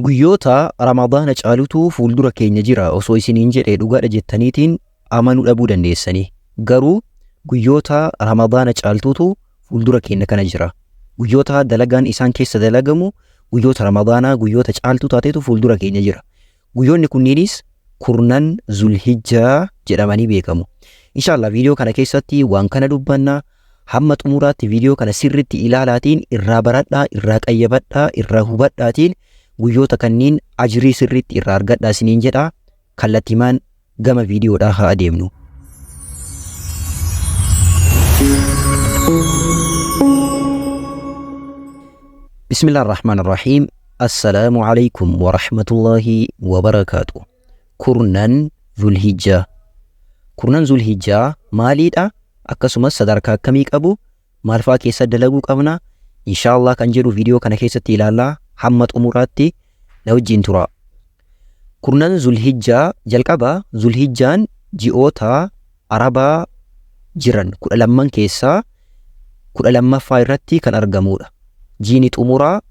Guyyoota Ramadaana caalutu fuuldura keenya jira osoo isiniin jedhe dhugaadha jettaniitiin amanuu dhabuu dandeessanii. Garuu guyyoota Ramadaana caaltutu fuuldura keenya kana jira. Guyyoota dalagaan isaan keessa dalagamu guyyoota Ramadaanaa guyyoota caaltuu taatetu fuuldura keenya jira. Guyyoonni kunniinis kurnan Zulhijjaa jedhamanii beekamu. Inshaallah viidiyoo kana keessatti waan kana dubbanna. Hamma xumuraatti viidiyoo kana sirriitti ilaalaatiin irraa baradhaa, irraa qayyabadhaa, irraa hubadhaatiin guyyoota kanniin ajrii sirriitti irraa argadhaa isiniin jedha. Kallattimaan gama viidiyoodhaa haa adeemnu. Bismillah ar-Rahmaan ar-Rahiim. Assalaamu alaikum wa rahmatullahi wa barakaatu. Kurnan Zulhijjaa. Kurnan Zulhijjaa maaliidha? Akkasumas sadarkaa akkamii qabu? Maal fa'aa keessa dalaguu qabna? Inshaallah kan jedhu viidiyoo kana keessatti ilaallaa hamma xumuraatti na wajjin tura. Kurnan Zulhijjaa jalqaba Zulhijjaan ji'oota Arabaa jiran 12 keessaa 12ffaa irratti kan argamuudha. Jiini xumuraa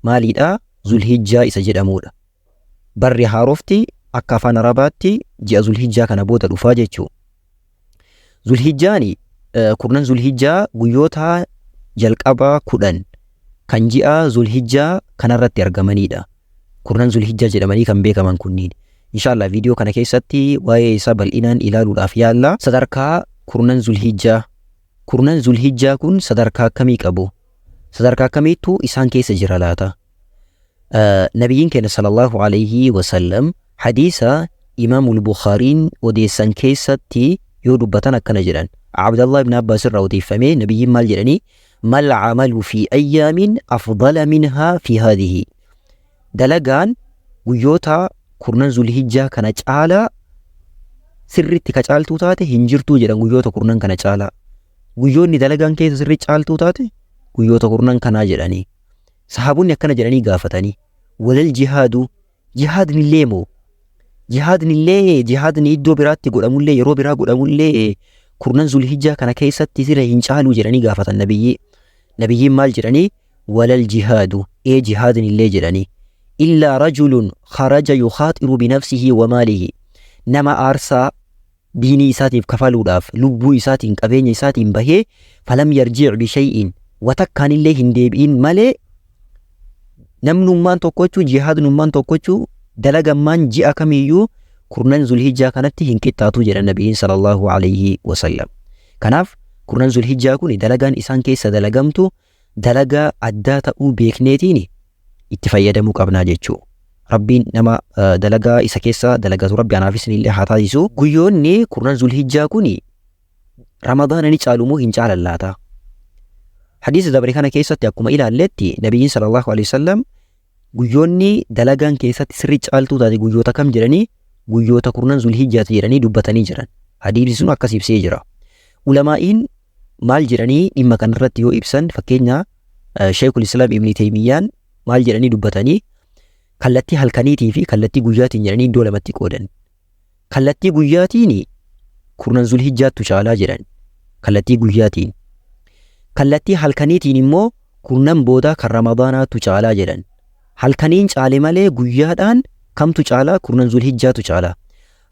maaliidha? Zulhijjaa isa jedhamuudha. Barri haarofti akka afaan Arabaatti ji'a Zulhijjaa kana booda dhufaa jechuu. Zulhijjaani kurnan Zulhijjaa guyyoota jalqabaa 10 kan ji'a Zulhijjaa kanarratti argamanidha. Kurnan Zulhijjaa jedhamanii kan beekaman kunniin. Inshaallah viidiyoo kana keessatti waa'ee isaa bal'inaan ilaaluudhaaf yaalla. Sadarkaa kurnan Zulhijjaa. Kurnan Zulhijjaa kun sadarkaa akkamii qabu? Sadarkaa akkamiitu isaan keessa jira laata? Nabiyyiin keenya sallallahu alayhi wasallam hadiisa Imaamul Bukhaariin odeessan keessatti yoo dubbatan akkana jedhan. Abdallah ibn Abbaas irraa odeeffamee nabiyyiin maal jedhanii? Mal amalu fi ayyaamin afdala minhaa fi haadhihi. Dalagaan guyyoota kurnan Zulhijjaa kana caalaa sirriitti ka caaltuu taate hin jirtuu jedhan guyyoota kurnan kana caalaa. Guyyoonni dalagaan keessa sirrii caaltuu taate guyyoota kurnan kanaa jedhanii. Sahaabonni akkana jedhanii gaafatanii. Walal jihaadu jihaadnillee moo? Jihaadnillee jihaadni iddoo biraatti godhamullee yeroo biraa godhamullee kurnan Zulhijjaa kana keessatti sirra hin caaluu jedhanii gaafatan nabiyyii. Nabiyyiin maal jedhanii? Walal jihaadu ee jihaadnillee jedhanii. Illaa rajulun kharaja yukhaaxiru binafsihi wa maalihi. Nama aarsaa diinii isaatiif kafaluudhaaf lubbuu isaatiin qabeenya isaatiin bahee falam yarjiic bishay'iin watakkaanillee hin deebi'in malee namnummaan tokkochuu jihaadnummaan tokkochuu dalagammaan ji'a kamiyyuu kurnan Zulhijjaa kanatti hin qixxaatu jedhan nabiyyiin sallallahu alayhi wasallam. Kanaaf kurnan Zulhijjaa kun dalagaan isaan keessa dalagamtu dalagaa addaa ta'uu beekneetiin itti fayyadamuu qabnaa jechuu. Rabbiin nama dalagaa isa keessa dalagatu Rabbi anaaf isinillee haa taasisu. Guyyoonni kurnan Zulhijjaa kun Ramadaana ni caalu moo hin caalan laata? Hadiisa dabre kana keessatti akkuma ilaalletti Nabiyyiin sallallahu alaihi wasallam guyyoonni dalagaan keessatti sirri caaltuu taate guyyoota kam jedhanii guyyoota kurnan Zulhijjaati jedhanii dubbatanii jiran. Hadiisni sun akkas ibsee jira. Ulamaa'iin maal jedhanii dhimma kanarratti yoo ibsan fakkeenya Sheekul Islaam Ibn Taymiyyaan maal jedhanii dubbatanii kallattii halkaniitii fi kallattii guyyaatiin jedhanii iddoo lamatti qoodan. Kallattii guyyaatiin kurnan Zulhijjaattu caalaa jedhan. Kallattii guyyaatiin. Kallattii halkaniitiin immoo kurnan boodaa kan Ramadaanaattu caalaa jedhan. Halkaniin caale malee guyyaadhaan kamtu caalaa kurnan Zulhijjaatu caalaa.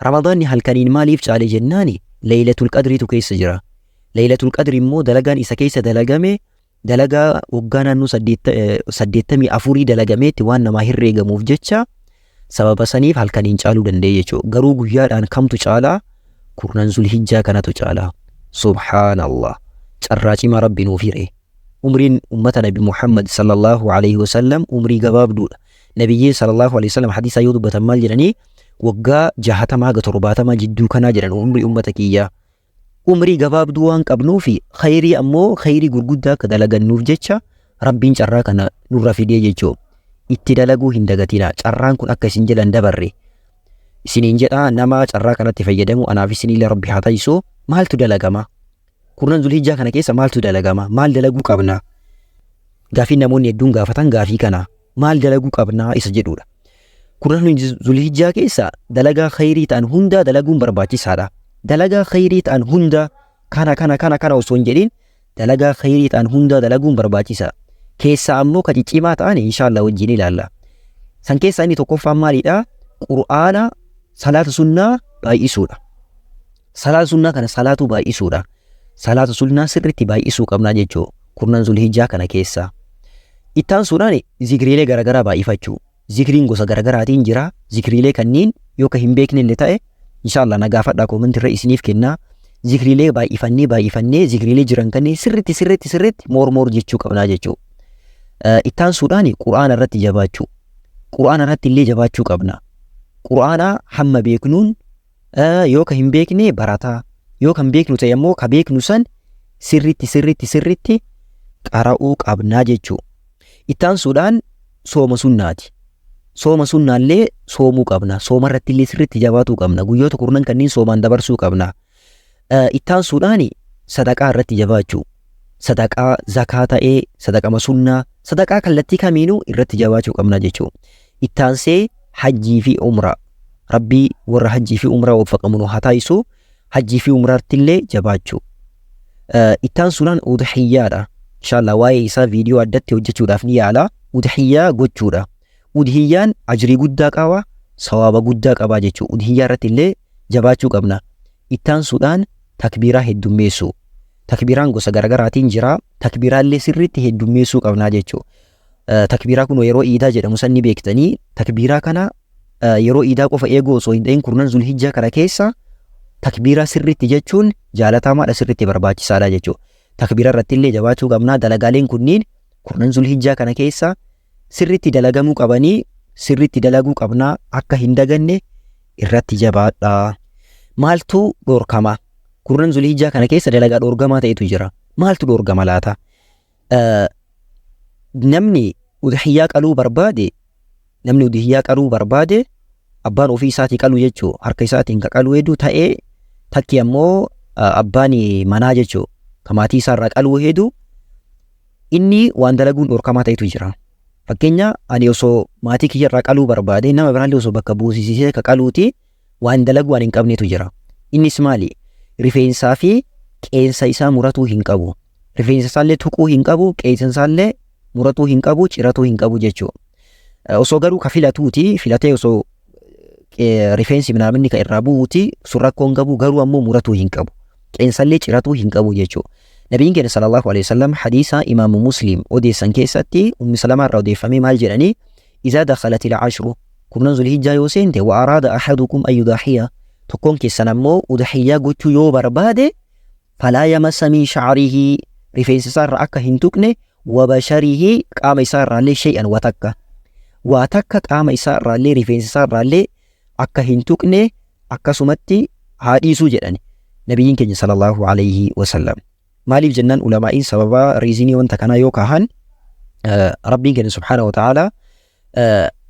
Ramadaanni halkaniin maaliif caale jennaani Laylatul Qadriitu keessa jira. Laylatul Qadri immoo dalagaan isa keessa dalagame dalagaa waggaa naannoo 84 dalagameetti waan namaa herreegamuuf jecha sababa saniif halkaniin caaluu danda'e jechuudha. Garuu guyyaadhaan kamtu caalaa? Kurnan Zulhijjaa kanatu caalaa. Subhaanallah. Carraa cimaa Rabbi nuuf hire. Umriin ummata Nabi Muhammad sallallahu alaihi wasallam umrii gabaabduudha. Nabiyyiin sallallahu alaihi wasallam hadiisa yoo dubbatan maal jedhanii? Waggaa 60 haga 70 jidduu kanaa jedhan umrii ummata kiyyaa. Umrii gabaabduu waan qabnuufi khayrii ammoo khayrii gurguddaa akka dalagannuuf jecha Rabbiin carraa kana nurra fidee jechuu. Itti dalaguu hin dagatinaa. Carraan kun akka isin jalan dabarre. Isiniin jedhaa nama carraa kanatti fayyadamu anaaf isinillee Rabbi haa taasisu. Maaltu dalagama? Kurnan Zulhijjaa kana keessa maaltu dalagama? Maal dalaguu qabna? Gaafiin namoonni hedduun gaafatan gaafii kana. Maal dalaguu qabna isa jedhudha. Kurnan Zulhijjaa keessa dalagaa khayrii ta'an hundaa dalaguun barbaachisaadha. Dalagaa khayrii ta'an hundaa kana kana kana kana osoo hin jedhin dalagaa khayrii ta'an hundaa dalaguun barbaachisa. Keessaa ammoo ka ciccimaa ta'an inshaallah wajjin ilaalla. San keessaa inni tokkoffaan maalidha? Qur'aana salaata sunnaa baay'isuudha. Salaata sunnaa kana salaatuu baay'isuudha. Salaata sunnaa sirriitti baay'isuu qabnaa jechuudha. Kurnan Zulhijjaa kana keessa. Itti aansuudhaan zikriilee garaagaraa baay'ifachuu. Zikriin gosa garagaraatiin jira. Zikriilee kanniin yoo ka hin beeknellee ta'e, inshallah na gaafadhaa, comment irra isiniif kennaa. Zikriilee baay'ifannee baay'ifannee zikriilee jiran kanneen sirriitti sirriitti sirriitti more more jechuu qabnaa jechuudha. Itti aansuudhaan Qur'aana irratti jabaachuu. Qur'aana irratti illee jabaachuu qabna. Qur'aana hamma beeknuun, yoo ka hin beekne barataa, yoo kan beeknu ta'e ammoo ka beeknu san sirriitti sirriitti sirriitti qara'uu qabnaa jechuudha. Itti aansuudhaan sooma sunnaati. Sooma sunnaallee soomuu qabna. Sooma irratti illee sirriitti jabaatuu qabna. Guyyoota kurnan kanneen soomaan dabarsuu qabna. Itti aansuudhaan sadaqaa irratti jabaachuu. Sadaqaa zakaa ta'ee, sadaqama sunnaa, sadaqaa kallattii kamiinuu irratti jabaachuu qabna jechuudha. Itti aansee hajjii fi umraa. Rabbii warra hajjii fi umraa waffaqamu nu haa taasisu. Hajjii fi umraatti illee jabaachuu. Itti aansuudhaan udhiyyaadha. Inshallah waa'ee isaa viidiyoo addatti hojjechuudhaaf ni yaala. Udhiyyaa gochuudha. Udhiyyaan ajrii guddaa qaba, sawaaba guddaa qaba jechuudha. Udhiyyaa irratti illee jabaachuu qabna. Itti aansuudhaan takbiiraa heddummeessuu. Takbiiraan gosa garagaraatiin jira. Takbiiraa illee sirriitti heddummeessuu qabnaa jechuudha. Takbiiraa kun yeroo iidaa jedhamu san ni beektanii. Takbiiraa kana yeroo iidaa qofa eeguu osoo hin ta'in, kurnan Zulhijjaa kana keessa takbiiraa sirriitti jechuun jaalatamaadha, sirriitti barbaachisaadha jechuudha. Takbiiraa irratti illee jabaachuu qabnaa. Dalagaaleen kunniin kurnan Zulhijjaa kana keessa sirriitti dalagamuu qabanii, sirriitti dalaguu qabnaa, akka hin daganne irratti jabaadhaa. Maaltu dhorkama? Kurnan Zulhijjaa kana keessa dalagaa dhorgamaa ta'etu jira. Maaltu dhorgama laata? Namni udhiyyaa qaluu barbaade, namni udhiyyaa qaluu barbaade, abbaan ofii isaatii qalu jechuu, harka isaatiin ka qaluu hedduu ta'ee, takki ammoo abbaan manaa jechuu ka maatii isaarraa qaluu hedduu, inni waan dalaguun dhorkamaa ta'etu jira. Fakkeenya, ani osoo maatii kiyyarraa qaluu barbaade, nama biraallee osoo bakka buusisisee ka qaluuti, waan dalaguu waan hin qabnetu jira. Innis maali? Rifeensaa fi qeensa isaa muratuu hin qabu. Rifeensa isaallee tuquu hin qabu, qeensa isaallee muratuu hin qabu, ciratuu hin qabu jechuudha. Osoo garuu ka filatuuti, filatee osoo rifeensi minaaminni ka irraa bu'uuti, sun rakkoo hin qabu, garuu ammoo muratuu hin qabu. Qeensallee ciratuu hin qabu jechuudha. Nabiin keenya sallallahu alaihi wasallam hadiisa Imaamu Muslim odeessan keessatti, Ummi Salamaa irraa odeeffamee, maal jedhanii? إذا دخلت العشر, kurnan Zulhijjaa yoo seente, وأراد أحدكم أن يضحي, tokkoon keessan ammoo udhiyyaa gochuu yoo barbaade, فلا يمس من شعره, rifeensa isaa irraa akka hin tuqne, وبشره, qaama isaa irraallee, شيئا, waa takka, waa takka qaama isaa irraallee, rifeensa isaa irraallee akka hin tuqne, akkasumatti haa dhiisuu jedhani Nabiyyiin keenya sallallahu alaihi wasallam. Maaliif jennaan, ulamaa'iin sababa reason wanta kanaa yoo kaahan, Rabbiin keenya subhaanahu wa ta'aalaa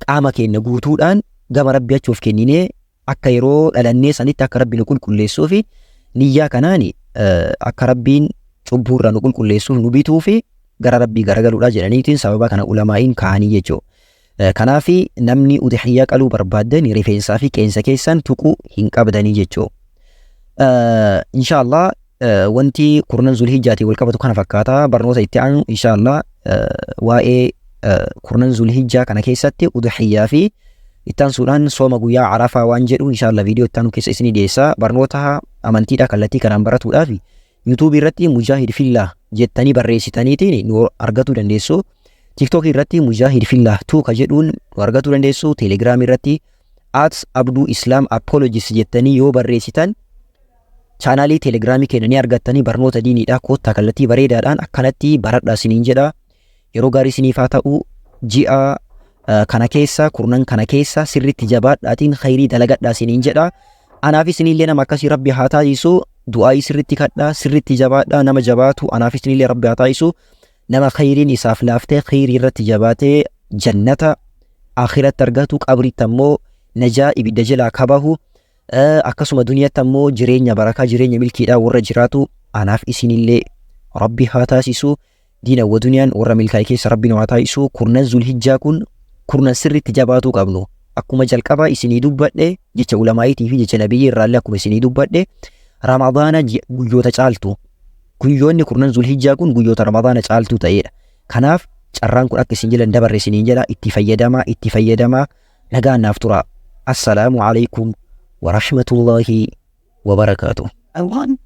qaama keenya guutuudhaan gama Rabbii achuuf kenninee, akka yeroo dhalannee sanitti akka Rabbi nu qulqulleessuu fi niyyaa kanaan akka Rabbiin cubbuurraa nu qulqulleessuuf nu bituu fi gara Rabbii garagaluudha jedhaniitiin sababa kana ulamaa'iin kaa'anii jechuudha. Kanaaf namni udhiyyaa qaluu barbaaddan rifeensaa fi qeensa keessan tuquu hin qabdanii jechuudha. Inshaallah wanti kurnan Zulhijjaatiin wal qabatu kana fakkaata. Barnoota itti aanu inshaallah waa'ee kurnan Zulhijjaa kana keessatti udhiyyaa fi itti aansuudhaan sooma guyyaa Arafaa waan jedhu inshaallah viidiyoo itti aanu keessa isinii dhiyeessa. Barnoota amantiidha kallattii kanaan baratuudhaaf YouTube irratti Mujaahid Fillah jettanii barreessitaniitiin nu argatuu dandeessu. TikTok irratti Mujaahid Fillah 2 ka jedhuun nu argatuu dandeessu. Telegram irratti @AbduIslamApologist jettanii yoo barreessitan chaanaalii Telegramii keenya ni argattanii. Barnoota diiniidha, koottaa kallattii bareedaadhaan akkanatti baradhaa isiniin jedha. Yeroo gaarii isiniif haa ta'u. Ji'a kana keessa, kurnan kana keessa sirriitti jabaadhaatiin khayrii dalagadhaa isiniin jedha. Anaaf isinillee nama akkasii Rabbi haa taasisu. Du'aayii sirriitti kadhaa, sirriitti jabaadhaa, nama jabaatu anaaf isinillee Rabbi haa taasisu. Nama khayriin isaaf laaftee, khayrii irratti jabaatee jannata akhiratti argatu, qabriitti ammoo najaa ibidda jalaa kabahu, akkasuma duniyaatti ammoo jireenya barakaa, jireenya milkiidhaa warra jiraatu anaaf isinillee Rabbi haa taasisu. Diina wa duniyaan warra milkaa'e keessa Rabbi nu haa taasisu. Kurnan Zulhijjaa kun kurnan sirriitti jabaatuu qabnu. Akkuma jalqabaa isinii dubbadhe, jecha ulamaa'iitii fi jecha nabiyyi irraallee akkuma isinii dubbadhe, Ramadaana guyyoota caaltu. Guyyoonni kurnan Zulhijjaa kun guyyoota Ramadaana caaltuu ta'edha. Kanaaf Carraan kun akka isin jala hin dabarre isiniin jedha. Itti fayyadamaa, itti fayyadamaa. Nagaan naaf tura. Assalaamu alaikum wa rahmatullahi wa barakaatuh. I want